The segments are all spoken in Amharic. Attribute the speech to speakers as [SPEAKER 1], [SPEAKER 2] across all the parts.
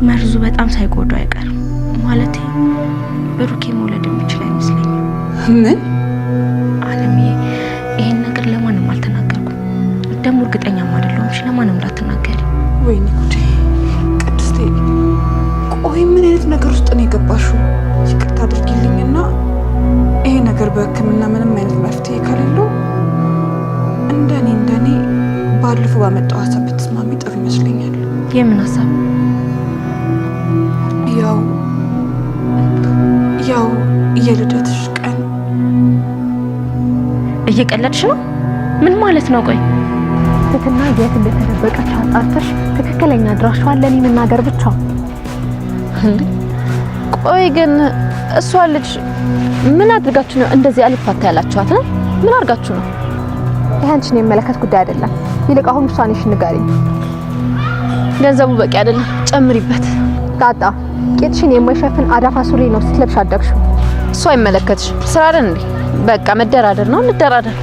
[SPEAKER 1] መርዙ በጣም ሳይጎዳው አይቀርም። ማለቴ ብሩኬ መውለድ የሚችል አይመስለኝም።
[SPEAKER 2] ምን?
[SPEAKER 1] አለምዬ፣ ይሄን ነገር ለማንም አልተናገርኩም። ደግሞ እርግጠኛም አይደለሁም። እሺ፣ ለማንም እንዳትናገሪ።
[SPEAKER 2] ወይኔ ጉዴ! ቅድስቴ፣ ቆይ ምን አይነት ነገር ውስጥ ነው የገባሽው? ይቅርታ አድርጊልኝና ይሄ ነገር በሕክምና ምንም አይነት መፍትሄ ከሌለው እንደኔ ባለፈው ባመጣው ሀሳብ ብትስማሚ ጥሩ ይመስለኛል።
[SPEAKER 1] የምን ሀሳብ?
[SPEAKER 2] ያው የልደትሽ ቀን።
[SPEAKER 1] እየቀለድሽ ነው? ምን ማለት ነው? ቆይ
[SPEAKER 3] ትትና የት እንደተደበቀች አጣርተሽ ትክክለኛ አድራሻዋን ለኔ መናገር ብቻ።
[SPEAKER 4] እንዴ ቆይ ግን እሷ ልጅ ምን አድርጋችሁ ነው እንደዚህ አልፋታ ያላችኋት? ምን አድርጋችሁ ነው?
[SPEAKER 3] ይህ አንቺን የሚመለከት ጉዳይ አይደለም። ይልቅ አሁን ውሳኔሽን ንገሪኝ።
[SPEAKER 4] ገንዘቡ በቂ አይደለም፣ ጨምሪበት።
[SPEAKER 3] ዳጣ፣ ቂጥሽን የማይሸፍን አዳፋ ሱሪ ነው ስትለብሽ አደግሽው።
[SPEAKER 4] እሱ አይመለከትሽ። ስራ አይደል እንዴ? በቃ መደራደር ነው፣ እንደራደር።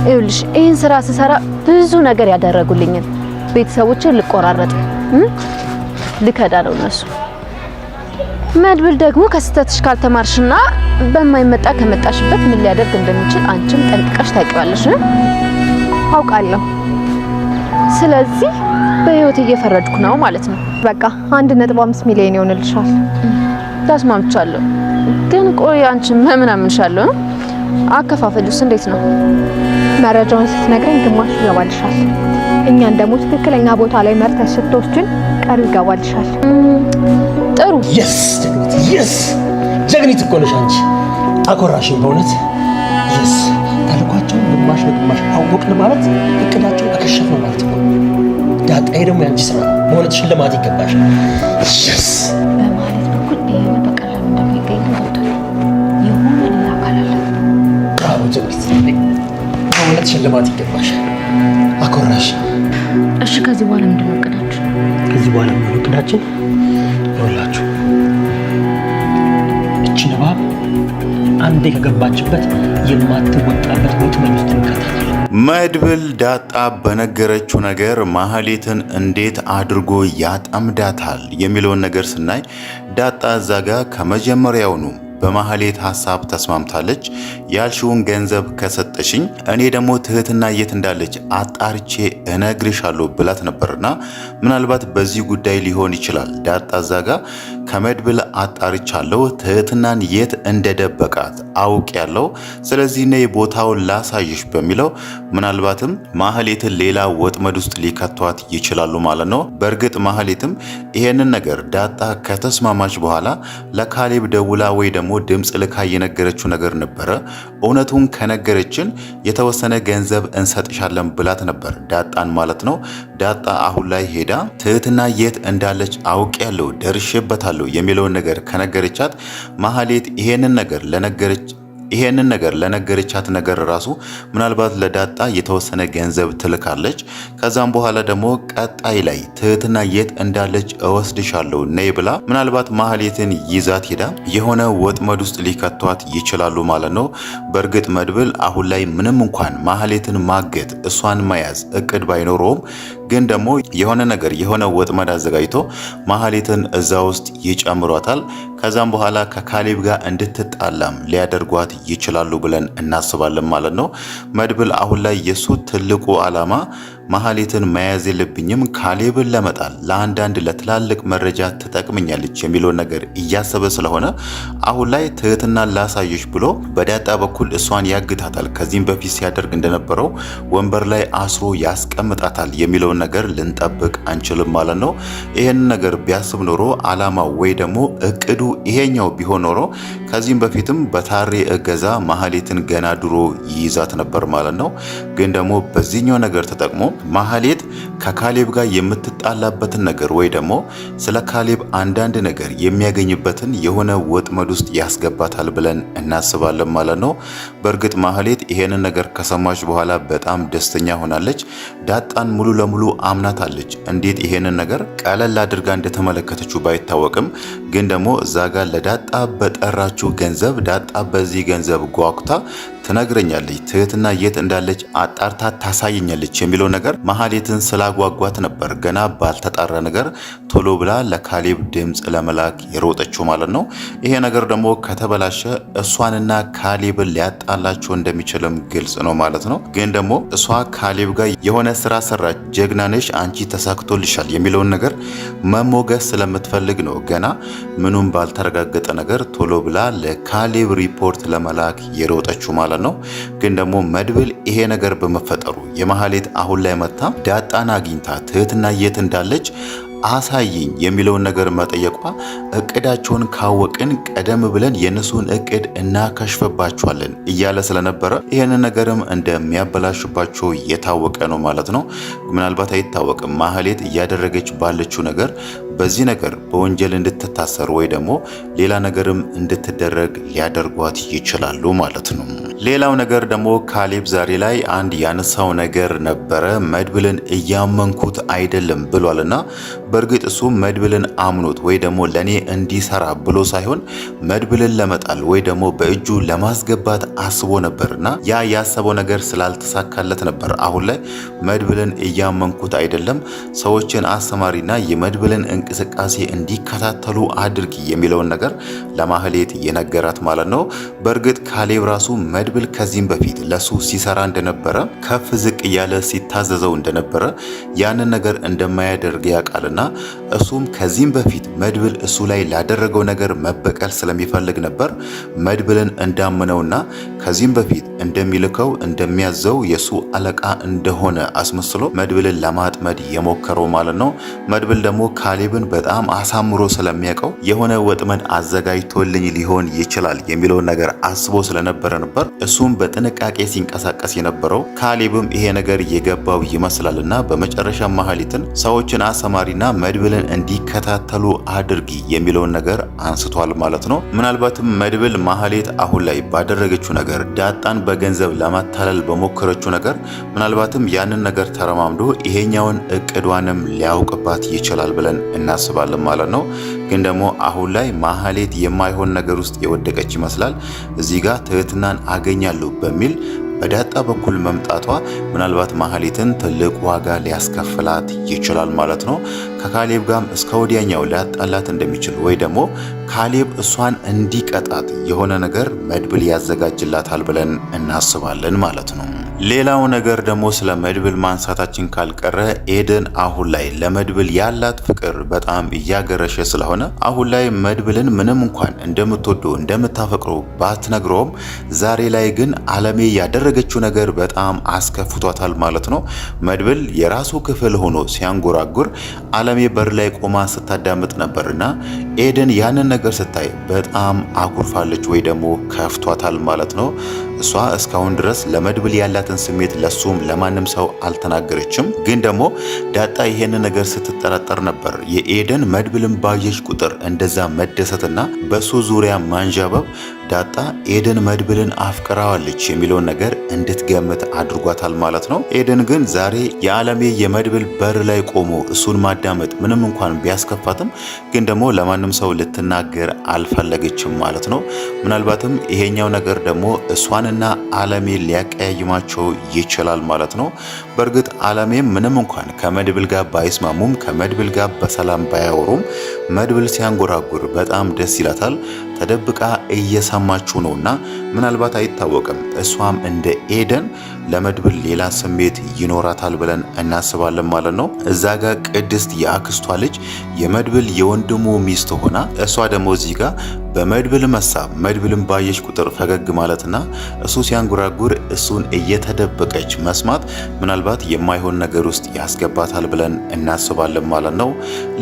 [SPEAKER 4] ይኸውልሽ ይህን ስራ ስሰራ ብዙ ነገር ያደረጉልኝን ቤተሰቦችን ልቆራረጥ ልከዳ ነው እነሱ። መድብል ደግሞ ከስህተትሽ ካልተማርሽና በማይመጣ ከመጣሽበት ምን ሊያደርግ እንደሚችል አንቺም ጠንቅቀሽ ታውቂዋለሽ።
[SPEAKER 3] አውቃለሁ።
[SPEAKER 4] ስለዚህ በህይወት እየፈረድኩ ነው ማለት ነው።
[SPEAKER 3] በቃ 1.5 ሚሊዮን ይሆንልሻል።
[SPEAKER 4] ተስማምቻለሁ። ግን ቆይ አንቺ ምን አምንሻለሁ? አከፋፈሉስ እንዴት ነው?
[SPEAKER 3] መረጃውን ስትነግረኝ ግማሽ ይገባልሻል። እኛን ደግሞ ትክክለኛ ቦታ ላይ መርተሽ ስትወስጂን ቀሪው ይገባልሻል።
[SPEAKER 4] ጥሩ።
[SPEAKER 5] Yes ጀግኒት፣ yes ጀግኒት እኮ ነሽ አንቺ። አኮራሽኝ በእውነት። Yes፣ ተልኳቸውን ግማሽ በግማሽ አወቅን ማለት እቅዳቸውን አከሸፍነው ማለት እኮ። ዳጣዬ ደግሞ የአንቺ ስራ ነው። በእውነት ሽልማት ይገባሻል። Yes።
[SPEAKER 1] በማለት በኩል ይሄ በቀላሉ እንደሚገኝ ገብቶኛል። የሆነ ሌላ አካል አለ።
[SPEAKER 5] Bravo ጀግኒት፣ በእውነት ሽልማት ይገባሻል። አኮራሽ።
[SPEAKER 1] እሺ፣ ከዚህ በኋላ ምንድን ነው እቅዳችሁ?
[SPEAKER 5] ከዚህ በኋላ የሚሆነው እቅዳችን ይኸውላችሁ፣ እቺ እባብ አንዴ ከገባችበት የማትወጣበት ወጥመድ ውስጥ እንከታታለን።
[SPEAKER 6] መድብል ዳጣ በነገረችው ነገር ማህሌትን እንዴት አድርጎ ያጠምዳታል የሚለውን ነገር ስናይ ዳጣ እዛ ጋ ከመጀመሪያውኑ በማህሌት ሀሳብ ተስማምታለች። ያልሽውን ገንዘብ ከሰጠሽኝ እኔ ደግሞ ትህትና የት እንዳለች አጣርቼ እነግርሻለሁ ብላት ነበርና ምናልባት በዚህ ጉዳይ ሊሆን ይችላል። ዳጣ እዛ ጋ ከመድብል አጣርቻለሁ፣ ትህትናን የት እንደደበቃት አውቅ ያለው፣ ስለዚህ ነይ ቦታውን ላሳይሽ በሚለው ምናልባትም ማህሌትን ሌላ ወጥመድ ውስጥ ሊከቷት ይችላሉ ማለት ነው። በእርግጥ ማህሌትም ይሄንን ነገር ዳጣ ከተስማማች በኋላ ለካሌብ ደውላ ወይ ደግሞ ድምፅ ልካ የነገረችው ነገር ነበረ። እውነቱን ከነገረችን የተወሰነ ገንዘብ እንሰጥሻለን ብላት ነበር፣ ዳጣን ማለት ነው። ዳጣ አሁን ላይ ሄዳ ትህትና የት እንዳለች አውቄያለሁ፣ ደርሼበታለሁ የሚለውን ነገር ከነገረቻት ማህሌት ይሄንን ነገር ለነገረቻት ነገር ራሱ ምናልባት ለዳጣ የተወሰነ ገንዘብ ትልካለች። ከዛም በኋላ ደግሞ ቀጣይ ላይ ትህትና የት እንዳለች እወስድሻለሁ ነይ ብላ ምናልባት ማህሌትን ይዛት ሄዳ የሆነ ወጥመድ ውስጥ ሊከቷት ይችላሉ ማለት ነው። በእርግጥ መድብል አሁን ላይ ምንም እንኳን ማህሌትን ማገት እሷን መያዝ እቅድ ባይኖረውም ግን ደግሞ የሆነ ነገር የሆነ ወጥመድ አዘጋጅቶ ማህሌትን እዛ ውስጥ ይጨምሯታል። ከዛም በኋላ ከካሌብ ጋር እንድትጣላም ሊያደርጓት ይችላሉ ብለን እናስባለን ማለት ነው። መድብል አሁን ላይ የሱ ትልቁ ዓላማ ማህሌትን መያዝ የለብኝም፣ ካሌብን ለመጣል ለአንዳንድ ለትላልቅ መረጃ ትጠቅመኛለች የሚለውን ነገር እያሰበ ስለሆነ አሁን ላይ ትህትና ላሳየሽ ብሎ በዳጣ በኩል እሷን ያግታታል። ከዚህም በፊት ሲያደርግ እንደነበረው ወንበር ላይ አስሮ ያስቀምጣታል የሚለውን ነገር ልንጠብቅ አንችልም ማለት ነው። ይህን ነገር ቢያስብ ኖሮ አላማው ወይ ደግሞ እቅዱ ይሄኛው ቢሆን ኖሮ ከዚህም በፊትም በታሬ እገዛ ማህሌትን ገና ድሮ ይይዛት ነበር ማለት ነው። ግን ደግሞ በዚህኛው ነገር ተጠቅሞ ማህሌት ከካሌብ ጋር የምትጣላበትን ነገር ወይ ደግሞ ስለ ካሌብ አንዳንድ ነገር የሚያገኝበትን የሆነ ወጥመድ ውስጥ ያስገባታል ብለን እናስባለን ማለት ነው። በእርግጥ ማህሌት ይሄንን ነገር ከሰማች በኋላ በጣም ደስተኛ ሆናለች። ዳጣን ሙሉ ለሙሉ አምናታለች። እንዴት ይሄንን ነገር ቀለል አድርጋ እንደተመለከተችው ባይታወቅም ግን ደግሞ እዛ ጋር ለዳጣ በጠራችው ገንዘብ ዳጣ በዚህ ገንዘብ ጓጉታ ትነግረኛለች፣ ትህትና የት እንዳለች አጣርታ ታሳየኛለች የሚለው ነገር መሀሌትን ስላጓጓት ነበር ገና ባልተጣራ ነገር ቶሎ ብላ ለካሌብ ድምፅ ለመላክ የሮጠችው ማለት ነው። ይሄ ነገር ደግሞ ከተበላሸ እሷንና ካሌብን ሊያጣላቸው እንደሚችልም ግልጽ ነው ማለት ነው። ግን ደግሞ እሷ ካሌብ ጋር የሆነ ስራ ሰራች፣ ጀግና ነሽ አንቺ ተሳክቶልሻል የሚለውን ነገር መሞገስ ስለምትፈልግ ነው ገና ምኑም ባልተረጋገጠ ነገር ቶሎ ብላ ለካሌብ ሪፖርት ለመላክ የሮጠችው ማለት ነው። ግን ደግሞ መድብል ይሄ ነገር በመፈጠሩ የመሀሌት አሁን ላይ መታ ዳጣን አግኝታ ትህትና የት እንዳለች አሳይኝ የሚለውን ነገር መጠየቋ እቅዳቸውን ካወቅን ቀደም ብለን የእነሱን እቅድ እናከሽፈባቸዋለን እያለ ስለነበረ ይህንን ነገርም እንደሚያበላሽባቸው የታወቀ ነው ማለት ነው። ምናልባት አይታወቅም ማህሌት እያደረገች ባለችው ነገር በዚህ ነገር በወንጀል እንድትታሰር ወይ ደግሞ ሌላ ነገርም እንድትደረግ ሊያደርጓት ይችላሉ ማለት ነው። ሌላው ነገር ደግሞ ካሌብ ዛሬ ላይ አንድ ያነሳው ነገር ነበረ። መድብልን እያመንኩት አይደለም ብሏልና በእርግጥ እሱ መድብልን አምኖት ወይ ደግሞ ለኔ እንዲሰራ ብሎ ሳይሆን መድብልን ለመጣል ወይ ደግሞ በእጁ ለማስገባት አስቦ ነበርና ያ ያሰበው ነገር ስላልተሳካለት ነበር አሁን ላይ መድብልን እያመንኩት አይደለም፣ ሰዎችን አሰማሪና የመድብልን እንቅስቃሴ እንዲከታተሉ አድርጊ የሚለውን ነገር ለማህሌት የነገራት ማለት ነው። በእርግጥ ካሌብ ራሱ መድብል ከዚህም በፊት ለሱ ሲሰራ እንደነበረ ከፍ ዝቅ እያለ ሲታዘዘው እንደነበረ ያንን ነገር እንደማያደርግ ያውቃልና እሱም ከዚህም በፊት መድብል እሱ ላይ ላደረገው ነገር መበቀል ስለሚፈልግ ነበር መድብልን እንዳመነውና ከዚህም በፊት እንደሚልከው እንደሚያዘው የሱ አለቃ እንደሆነ አስመስሎ መድብልን ለማጥመድ የሞከረው ማለት ነው። መድብል ደግሞ ካሌብን በጣም አሳምሮ ስለሚያውቀው የሆነ ወጥመድ አዘጋጅቶልኝ ሊሆን ይችላል የሚለውን ነገር አስቦ ስለነበረ ነበር እሱም በጥንቃቄ ሲንቀሳቀስ የነበረው። ካሌብም ይሄ ነገር የገባው ይመስላል እና በመጨረሻ መሀሊትን ሰዎችን አሰማሪና መድብልን እንዲከታተሉ አድርጊ የሚለውን ነገር አንስቷል ማለት ነው። ምናልባትም መድብል ማህሌት አሁን ላይ ባደረገችው ነገር ዳጣን በገንዘብ ለማታለል በሞከረችው ነገር ምናልባትም ያንን ነገር ተረማምዶ ይሄኛውን እቅዷንም ሊያውቅባት ይችላል ብለን እናስባለን ማለት ነው። ግን ደግሞ አሁን ላይ ማህሌት የማይሆን ነገር ውስጥ የወደቀች ይመስላል። እዚህ ጋር ትህትናን አገኛለሁ በሚል በዳጣ በኩል መምጣቷ ምናልባት ማህሌትን ትልቅ ዋጋ ሊያስከፍላት ይችላል ማለት ነው። ከካሌብ ጋርም እስከ ወዲያኛው ሊያጣላት እንደሚችል ወይ ደግሞ ካሌብ እሷን እንዲቀጣት የሆነ ነገር መድብል ያዘጋጅላታል ብለን እናስባለን ማለት ነው። ሌላው ነገር ደግሞ ስለ መድብል ማንሳታችን ካልቀረ ኤደን አሁን ላይ ለመድብል ያላት ፍቅር በጣም እያገረሸ ስለሆነ አሁን ላይ መድብልን ምንም እንኳን እንደምትወደው እንደምታፈቅረው ባትነግረውም ዛሬ ላይ ግን አለሜ ያደረገችው ነገር በጣም አስከፍቷታል ማለት ነው። መድብል የራሱ ክፍል ሆኖ ሲያንጎራጉር አለሜ በር ላይ ቆማ ስታዳምጥ ነበርና ኤደን ያንን ነገር ስታይ በጣም አኩርፋለች ወይ ደግሞ ከፍቷታል ማለት ነው። እሷ እስካሁን ድረስ ለመድብል ያላትን ስሜት ለሱም ለማንም ሰው አልተናገረችም። ግን ደግሞ ዳጣ ይሄንን ነገር ስትጠራጠር ነበር። የኤደን መድብልን ባየች ቁጥር እንደዛ መደሰትና በሱ ዙሪያ ማንዣበብ ዳጣ ኤደን መድብልን አፍቅራዋለች የሚለውን ነገር እንድትገምት አድርጓታል ማለት ነው። ኤደን ግን ዛሬ የዓለሜ የመድብል በር ላይ ቆሞ እሱን ማዳመጥ ምንም እንኳን ቢያስከፋትም ግን ደግሞ ለማንም ሰው ልትናገር አልፈለገችም ማለት ነው። ምናልባትም ይሄኛው ነገር ደግሞ እሷንና ዓለሜ ሊያቀያይማቸው ይችላል ማለት ነው። በእርግጥ ዓለሜም ምንም እንኳን ከመድብል ጋር ባይስማሙም ከመድብል ጋር በሰላም ባያወሩም መድብል ሲያንጎራጉር በጣም ደስ ይላታል። ተደብቃ እየሰማችው ነውና ምናልባት አይታወቅም፣ እሷም እንደ ኤደን ለመድብል ሌላ ስሜት ይኖራታል ብለን እናስባለን ማለት ነው። እዛ ጋር ቅድስት የአክስቷ ልጅ የመድብል የወንድሙ ሚስት ሆና እሷ ደግሞ እዚህ ጋር በመድብል መሳብ መድብልን ባየች ቁጥር ፈገግ ማለትና እሱ ሲያንጎራጉር እሱን እየተደበቀች መስማት ምናልባት የማይሆን ነገር ውስጥ ያስገባታል ብለን እናስባለን ማለት ነው።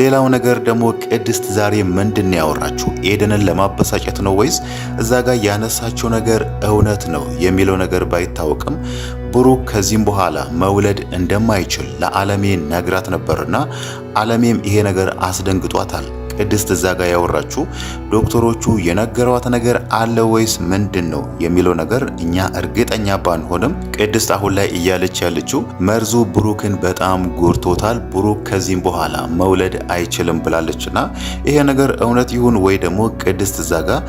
[SPEAKER 6] ሌላው ነገር ደግሞ ቅድስት ዛሬ ምንድን ያወራችሁ? ኤደንን ለማበሳጨት ነው ወይስ እዛ ጋር ያነሳችው ነገር እውነት ነው የሚለው ነገር ባይታወቅም ብሩክ ከዚህም በኋላ መውለድ እንደማይችል ለዓለሜ ነግራት ነበርና ዓለሜም ይሄ ነገር አስደንግጧታል። ቅድስት እዛ ጋር ያወራችሁ ዶክተሮቹ የነገሯት ነገር አለ ወይስ ምንድን ነው የሚለው ነገር እኛ እርግጠኛ ባንሆንም ቅድስት አሁን ላይ እያለች ያለችው መርዙ ብሩክን በጣም ጎድቶታል፣ ብሩክ ከዚህም በኋላ መውለድ አይችልም ብላለችና ይሄ ነገር እውነት ይሁን ወይ ደግሞ ቅድስት እዛ ጋር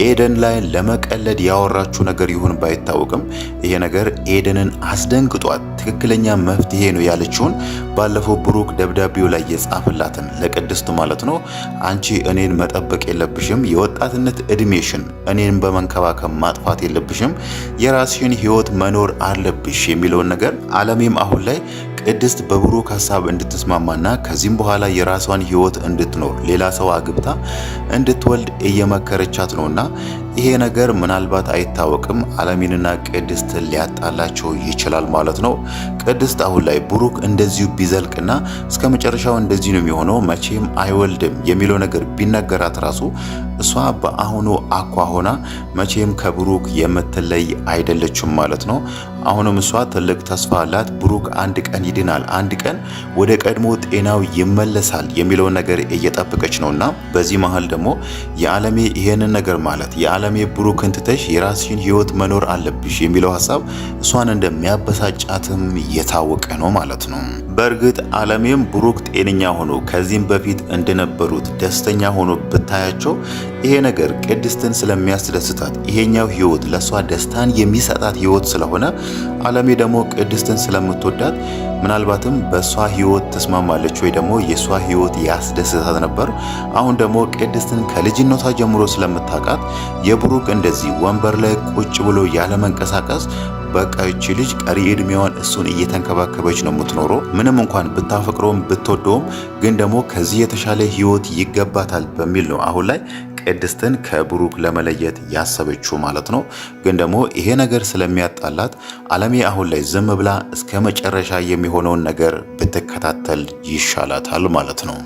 [SPEAKER 6] ኤደን ላይ ለመቀለድ ያወራችው ነገር ይሁን ባይታወቅም ይሄ ነገር ኤደንን አስደንግጧት ትክክለኛ መፍትሄ ነው ያለችውን ባለፈው ብሩክ ደብዳቤው ላይ የጻፈላትን ለቅድስት ማለት ነው፣ አንቺ እኔን መጠበቅ የለብሽም፣ የወጣትነት እድሜሽን እኔን በመንከባከብ ማጥፋት የለብሽም፣ የራስሽን ህይወት መኖር አለብሽ የሚለውን ነገር አለሜም አሁን ላይ ቅድስት በብሩክ ሀሳብ እንድትስማማና ከዚህም በኋላ የራሷን ህይወት እንድትኖር ሌላ ሰው አግብታ እንድትወልድ እየመከረቻት ነውና ይሄ ነገር ምናልባት አይታወቅም፣ አለሚንና ቅድስትን ሊያጣላቸው ይችላል ማለት ነው። ቅድስት አሁን ላይ ብሩክ እንደዚሁ ቢዘልቅና እስከ መጨረሻው እንደዚህ ነው የሚሆነው፣ መቼም አይወልድም የሚለው ነገር ቢነገራት ራሱ እሷ በአሁኑ አኳሆና መቼም ከብሩክ የምትለይ አይደለችም ማለት ነው። አሁንም እሷ ትልቅ ተስፋ አላት። ብሩክ አንድ ቀን ይድናል፣ አንድ ቀን ወደ ቀድሞ ጤናው ይመለሳል የሚለውን ነገር እየጠበቀች ነውና በዚህ መሀል ደግሞ የዓለሜ ይሄንን ነገር ማለት የዓለሜ ብሩክን ትተሽ የራስሽን ህይወት መኖር አለብሽ የሚለው ሀሳብ እሷን እንደሚያበሳጫትም የታወቀ ነው ማለት ነው። በእርግጥ ዓለሜም ብሩክ ጤነኛ ሆኖ ከዚህም በፊት እንደነበሩት ደስተኛ ሆኖ ብታያቸው ይሄ ነገር ቅድስትን ስለሚያስደስታት ይሄኛው ህይወት ለእሷ ደስታን የሚሰጣት ህይወት ስለሆነ አለሜ ደግሞ ቅድስትን ስለምትወዳት ምናልባትም በእሷ ህይወት ተስማማለች ወይ ደግሞ የእሷ ህይወት ያስደስታት ነበር። አሁን ደግሞ ቅድስትን ከልጅነቷ ጀምሮ ስለምታውቃት የብሩክ እንደዚህ ወንበር ላይ ቁጭ ብሎ ያለመንቀሳቀስ በቃ ይቺ ልጅ ቀሪ እድሜዋን እሱን እየተንከባከበች ነው የምትኖረው። ምንም እንኳን ብታፈቅረውም ብትወደውም ግን ደግሞ ከዚህ የተሻለ ህይወት ይገባታል በሚል ነው አሁን ላይ ቅድስትን ከብሩክ ለመለየት ያሰበችው ማለት ነው። ግን ደግሞ ይሄ ነገር ስለሚያጣላት አለሜ አሁን ላይ ዝም ብላ እስከ መጨረሻ የሚሆነውን ነገር ብትከታተል ይሻላታል ማለት ነው።